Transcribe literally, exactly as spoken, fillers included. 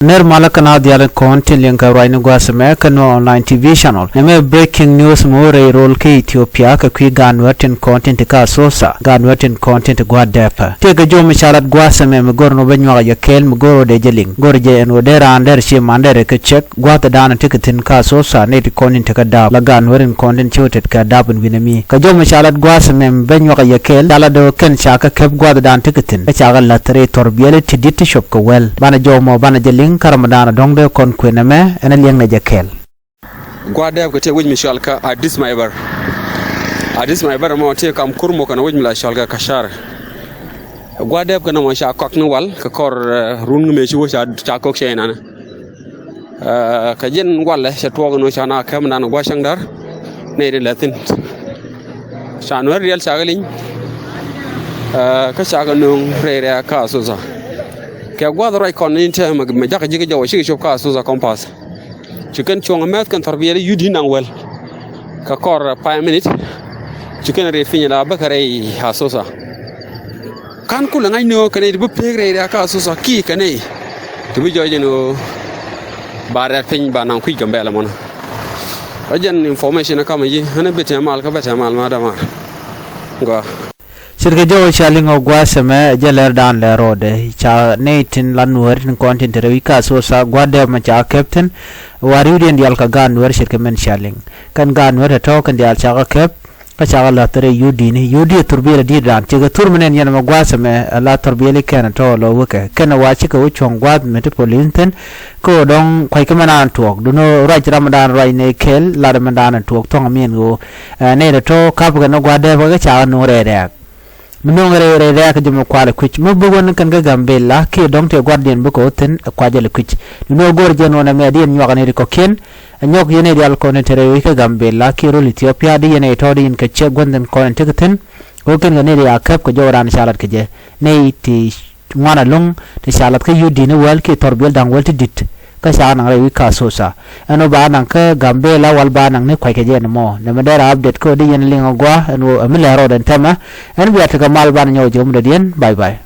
Ner malä kä na dhial in kɔn tin liŋ kɛ ruacni gua̱a̱th ɛmɛ kä Nuer Online T V channel. Nɛmɛ breaking news mi wä rɛy rol kä Ethiopia kɛ kui̱ gaat Nuer tin kɔn tin te kä Asosa, gaat Nuer tin kɔn tin te gua̱a̱th dɛpä. Tëëkɛ jɔw mi ca lat gua̱a̱th ɛmɛ mi go̱r ni wä bä nyuak jɛ kɛɛl mi go̱r wä dee jɛ liŋ. Go̱r jɛ ɛn wä dee raan dɛr ci man dɛr kɛ cɛk gua̱a̱th dan ti kɛ thi̱n kä Asosa nɛy ti kɔn tin te kä dap la gaat Nuer in kɔn tin ci wä tet kɛ dap in wi̱nɛ mi. Kɛ jɔw mi ca lat gua̱a̱th ɛmɛ mi bä nyuak jɛ kɛɛl ca lat dee wä kɛn ca kɛ kɛp gua̱a̱th dan ti kɛ thi̱n kä ca kɛ la̱th rɛy thɔr biɛli ti di̱t ti cop kɛ wɛl. Banɛ jɔw mɔ banɛ jɛ liŋ kä ram dan dɔ̱ŋ dee kɔn kuën ɛmɛ ɛn liɛŋnɛ jɛ kɛɛl. Gua̱a̱th dɛp kɛ tëë wec mi cɔal kä Adis Maibar. Adis Maibar mɔ tëë kam kur mɔ kɛn wec mi la cɔal kä Kashar. Gua̱a̱th dɛp kɛ nɔmɔ ca kɔak ni wal kɛ kɔr, eh, run ŋi mëë ci wä ca, ca kɔk cɛ inanɛ. Eh, kɛ jɛn walɛ cɛ tuɔɔk ni wä ca na kɛm dan gua̱a̱th cäŋ dar. Nɛy di lɛ thi̱n. Ca Nuɛr riɛl ca kɛ liŋ. Eh, kä ca kɛ nööŋ rɛy rɛ̈ɛ̈k kä Asosa. Kɛ gua̱a̱th ruac kɔn ni tɛmɛ mɛ jakä ji̱ kä jɔwä cikɛ cop kä Asosa Compass. Ci kɛn cuɔ̱ŋ mɛth kɛn thɔr biɛl yut di̱n naŋ wäl. Kɛ kɔr five minute. Ci kɛn rɛt piny la bäkɛ rɛy Asosa. Ka̱n kulɛ ŋa̱c ni ɣöö kɛn i̱ ti bi pek rɛy rɛ̈ɛ̈k kä Asosa kiɛ kɛn i̱ ti bi jɔɔc ɛn ɣöö ba rɛt piny ba naŋ kui̱c Gambɛla mɔnä. Ɔ jɛn information ɛ kamɛ ji̱ ɣän ɛ bi tɛmal kä bɛ tɛmal ma dämaar. Gɔaa. Ce̱tkɛ jɔw ca liŋ ɔ gua̱a̱th ɛmɛ jɛ lɛr dan lɛr rɔɔdɛ ca nɛy tin la Nuääri tin kɔn tin te rɛy wi̱c kä Asosa gua̱a̱th dɛp mɛ ca kɛp thi̱n. Wa̱a̱ ri̱wdiɛn diaal kä gaat Nuäär ce̱tkɛ mɛn ca liŋ kɛn gaat Nuäär tɛ tɔ̱ kɛn diaal ca kɛ kɛp. Kä ca kɛ la̱th rɛy yut di̱i̱ni yut di̱i̱ thurbiɛl di̱i̱t dan ce̱tkɛ thur mɛ nɛn yɛn mɛ gua̱a̱th ɛmɛ la thurbiɛl i̱ kɛn tɔ̱ lɔ wekɛ kɛn wa cikɛ wä cuɔ̱ŋ gua̱a̱th mɛ ti polin thi̱n. Kä ɣöö dɔ̱ŋ kuackɛ mɛn an tuɔɔk duno ruac ram mɛ dan ruac nɛy kɛɛl lat mɛ dan tuɔɔk thɔ̱ŋ miɛn ɣöö Ɛ nɛy tɔ̱tɔ̱ ka̱pkɛ ni gua̱a̱th dɛpä kä ca kɛ nuŋ rɛy rɛ̈ɛ̈k. Mi nuŋ rɛy rɛ̈ɛ̈k jɛ mi kualɛ kui̱c mi buk wä ni kɛn kä Gambɛla kiɛ dɔ̱ŋ tëë gua̱a̱thdiɛn bikɛ wä thi̱n ɛ kuacä lɛ kui̱c. Ni nuɔ̱ɔ̱k go̱o̱r jɛ nuɔ̱ɔ̱n ɛmɛ di yɛn nyuak nɛy ti kɔ̱kiɛn. Ɛ nyɔk yɛn nɛy diaal kɔn in te rɛy wec kä Gambɛla kiɛ rol Ethiopia di yɛn nɛy tɔ̱ di yɛn kɛ cɛ gua̱thdiɛn kɔn in tekɛ thi̱n. Ɣöö kɛn kɛ nɛy ti a käp kɛ jɔw raan ca lat kɛ jɛ nɛy ti ŋuan alo̱ŋ ti ca lath kä yut di̱t ni wäl kiɛ thɔr biɛl da̱ŋ wäl ti di̱t. Kä ca naŋ rɛy wi̱c kä Asosa ɛn ɣöö ba naŋ kä Gambɛla wal ba naŋ ni kuackɛ jɛ ɛn mɔ nɛmɛ dee rɔ update kä ɣöö di yɛn liŋ agua ɛn ɣöö ɛmi lɛ rɔɔdɛ ɛn tɛmɛ. Ɛn bia tekɛ mal banɛ nyɔk jɛ wä mi dɔ̱diɛn. Bye bye.